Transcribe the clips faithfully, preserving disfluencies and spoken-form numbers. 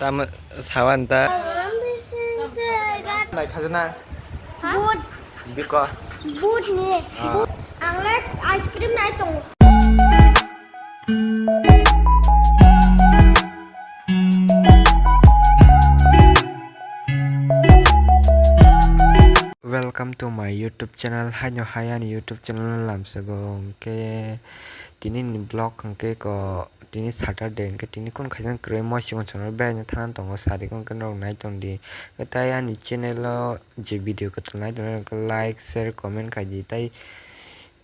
Tamo sawan ta. Nai khajana. Bud. Biko. Bud ni. Ah. Bud. Ang le ice cream nai tongo. Welcome to my YouTube channel. Haino hai ani YouTube channel no lamsogo. Hwnkhe tini ni vlog hwnkhe ko tini Saturday, hwnkhe tini kunu khaijak kwrwi moichungo chwngno beraina thangna tongo, sari hwnkhe norok nai tongdi. Hwnkhe tai ani channel o je video kwtal nai tongnai hwnkhe like, share, comment khaidi. Tai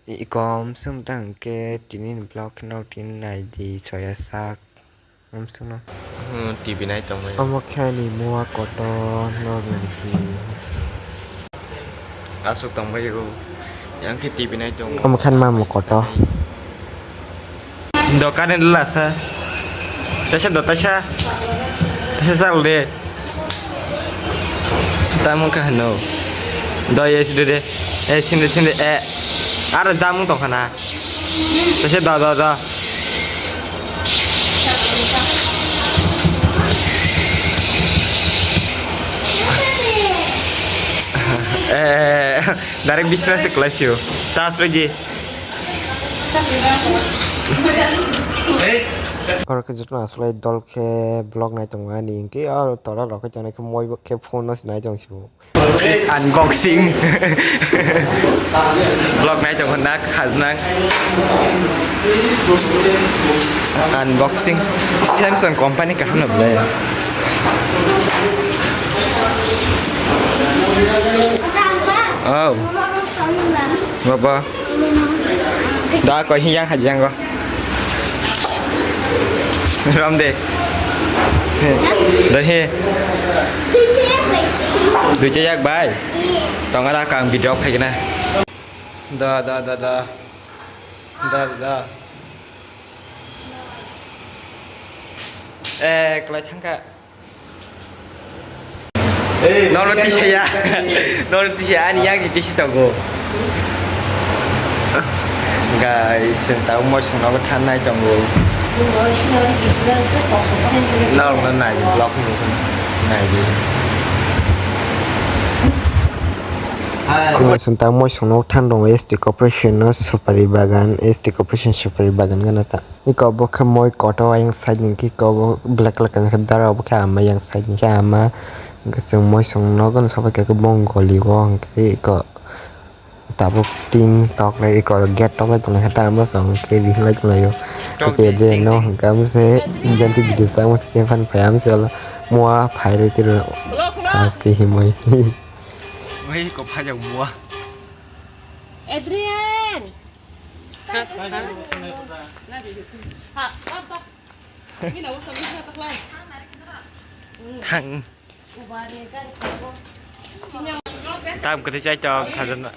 i kom swng ta hwnkhe tini ni vlog khe norok tini naidi soya sak. Amsano. Hmm, T V nai tongmani. Omo khe ani mua kotor no rwngthi. Aswk tongbaio. Yang khe T V nai tongo. Omo khe ani mama kotor. Dokan ni lasa. Taisa do taisa. Taisa chal de. Tamo kha hano. Do yes de de. Eh, sinde sinde eh. Aro jamung tongkhana. Taisa da da da. Eh, direct bisna se klaisio. Chas lagi. Oro khe jotono aslai dol khe vlog nai tongo ani, hwnkhe o tora rok khe tongnai khe moi bo khe phone no se nai tong sio. Unboxing. Vlog nai tongo nak khajnang. Unboxing. Samsung company kaham no ble. Oh. Baba. Da ko hiyang hajang ko. Rom de. Da he. Dui chayak bai. Tongara kang video phai gana. Da da da da. Da da. Eh, klai thangka. Nono tisaya. Nono tisaya ani yang tisi tongo. Guys, senta mo sungno thanai tongo. Norokno nai vlog nai. Khumai senta mo sungno than tongo S T corporation no supari bagan, S T corporation supari bagan gana ta. Iko bo khe moi kotor ayang side ni khe iko bo black colour kaisa dara obo khe ama yang side ni khe ama hwnkhe chwng moisong nogo no sabai khe bongoli o hwnkhe iko tabuk tin tok lai iko gate tok lai tonglai khe ta bwskango khe rihilai tonglaio. Tok khe di, je tin no di. Hwnkhe amo se jenti video sa amo se fan phai amo se mua phai rai tiro. Khulok, khulok. As khe himoi. Oi ko phajak mua. Adrian. Thang. Tam kwthwi chai tong, thajana.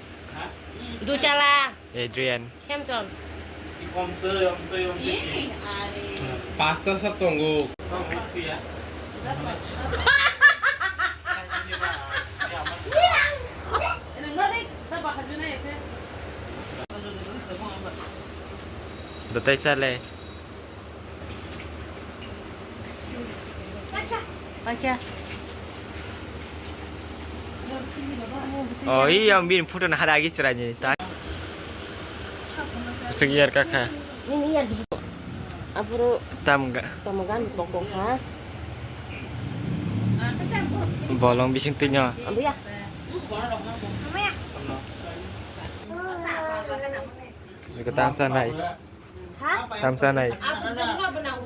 Dutala. Adrian. Samson. Pasta sa tongo. Dotai sale. Pacha. Oh, iya, bini photo nahar agi chwraini ta. Sigi yar kakha. Ini yar sigi. Apuro. Tam ga. Tamagan bokong ha. Bolong bising tinyo. Ambiya. Ambiya. Iko tam sanai. Ha? Tam sanai.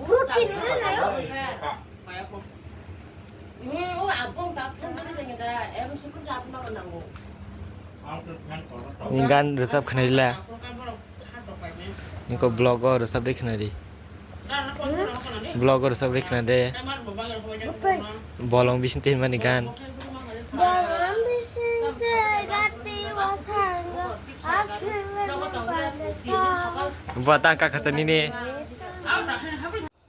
Fruit kini na yo. Ni gan rwchap khnaila. Niko vlog o rwchap de khna di. Vlog o rwchap de khna de. Bolong bising tei mani gan. Bolong bising tei gati wathango. Aswk le bale thango. Bo tang kaka sa nini.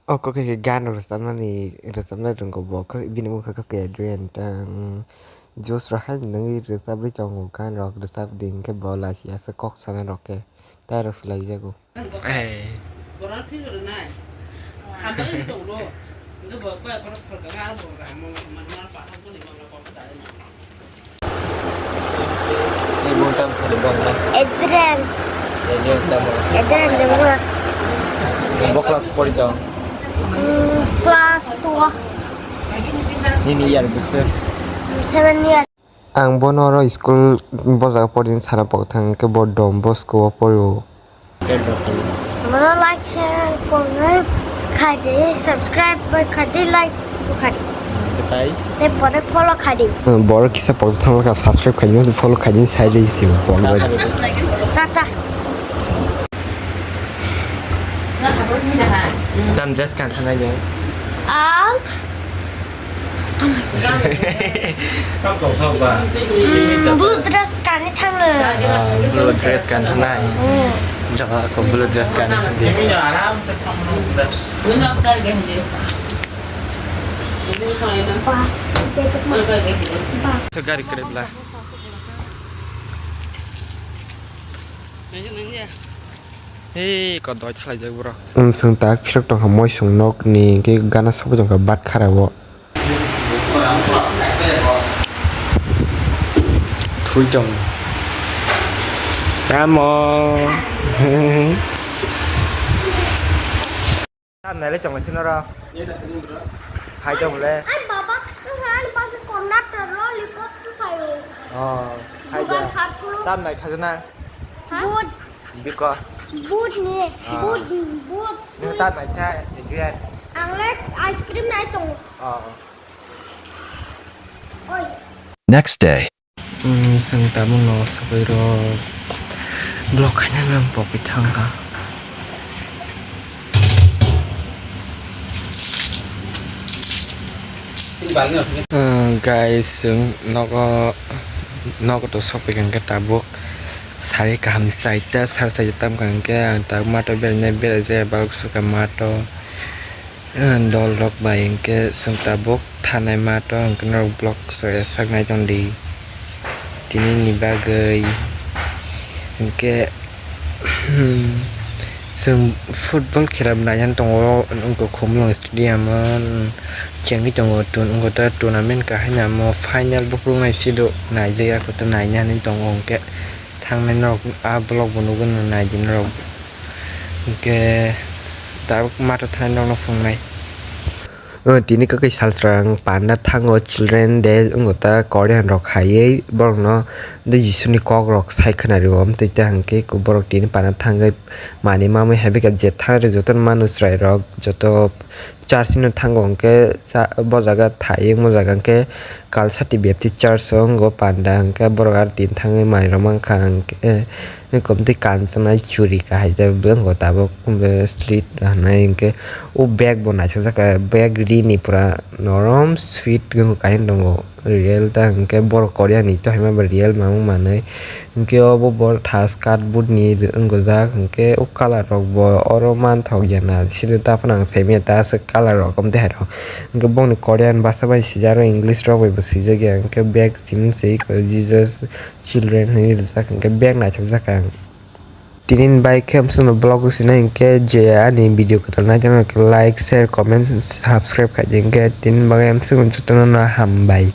O kok khe gan rwchapnani rwchapnai rwngkho bo khe bini mokhe khe Adrian tang juice rw hai nungwi rwchapwi tongo gan rok rwchap di hinkhe bo lachi aswk kok sana rok khe tai rok swlai jago. Ei. Adrian. Adrian Deborah. Bo class pori jong. Hmm, class two. Nini year bisi? Seven year. Ang bono oro school bo jaga pori sana pok thang ke bo Don Bosco o pori o. Bono like, share, comment khai di, subscribe bai khai di, like khai di. Tei? Tei pore follow khai di. Borok kisa pok thang ka subscribe khai di, follow khai di, sai di si pok bai. Tata. Tam dress kan thanai de. Ang Mm, blue dress kani thangno. Ah, blue dress kan thanai. Mm. Jaga ko blue dress kan thanai. Bas, bebek ma. Bas. So gari kere bla. Hei, ko doi thalai jak bro. Wng swng tak phirok tongkha moisong nokni, hwnkhe gana sogwi tongkha bat khara o. Thui tong. Tamo. Tam nai le tong sino ro. Hai tong le. Ai baba, ai baba ke corner ta lollipop tu khayo. Oh, hai ja. Tam nai khajana. Good. Biko. Boot ni, ah. Boot, boot. Nung ta naisa, Adrian. Ang le ice cream nai tongo. Oh. Oi. Next day. Hmm, sang tabuk no sabai rok. Vlog khaina nang pokwi thangkha. Ah, guys, chwng nogo, nogo to sophaikha hwnkhe tabuk sari kaham saita, sar saita tamkha hwnkhe ang tabuk mato beraina beraijak, balok sukha mato, ah, dol rok bai hwnkhe chwng tabuk thanai mato hwnkhe norok vlog so sak nai tongdi. Tini ni bagwi hwnkhe, hmm, chwng football khela naina tongo, wngkha Khumulwng stadium o, hmm, chengwi tongo, wngkha ta tournament kahai ni amo final buphuru nai sido naijak ya, koto naina hinwi tongo, hwnkhe thangnai norok a vlog bo nugwi naidi norok, hwnkhe tabuk mato thanai norokno phunuknai. O, tini kwkhwi salsrang panda thango, Children Day wngkha ta, Korean rok haiwi borokno tei Jisuni kok rok sai khwna rio, tei ta hwnkhe borok tini panda thangwi manwi mamwi hai bikha je thang rok jotono manu chwrai rok joto church no thango hwnkhe cha-, bo jaga thaiwi wngmo jaga hwnkhe Kalsati Baptist Church o wngkha panda hwnkhe borok aro tini thangwi manwi rok mankha hwnkhe. Komtwi kanchwlai churi kahai jak bwlwngo tabuk slit hwnwi hwnkhe o bag bo naithok jak kha, bag rini pura norom sweet wngkha kaisa tongo real ta hwnkhe borok Korea ni to haima ba real mamung manwi hwnkhe obo bo thas cardboard ni wngkha jak hwnkhe o colour rok bo oro manthok ya na sini ta phano ang saimanya ta aswk colour rok omtwi hai rok hwnkhe bongni Korean bhasha bai swijak aro English rok bai bo swijak ya hwnkhe bag simi se Jesus. Children hinwi rijak hwnkhe bag naithok jak ang. Tini ni bai khe amswkno vlog o sinai hwnkhe je ani video kwtal naitokno like, share, comment, subscribe khaidi hwnkhe tini bagwi amswkno jotono no hambai.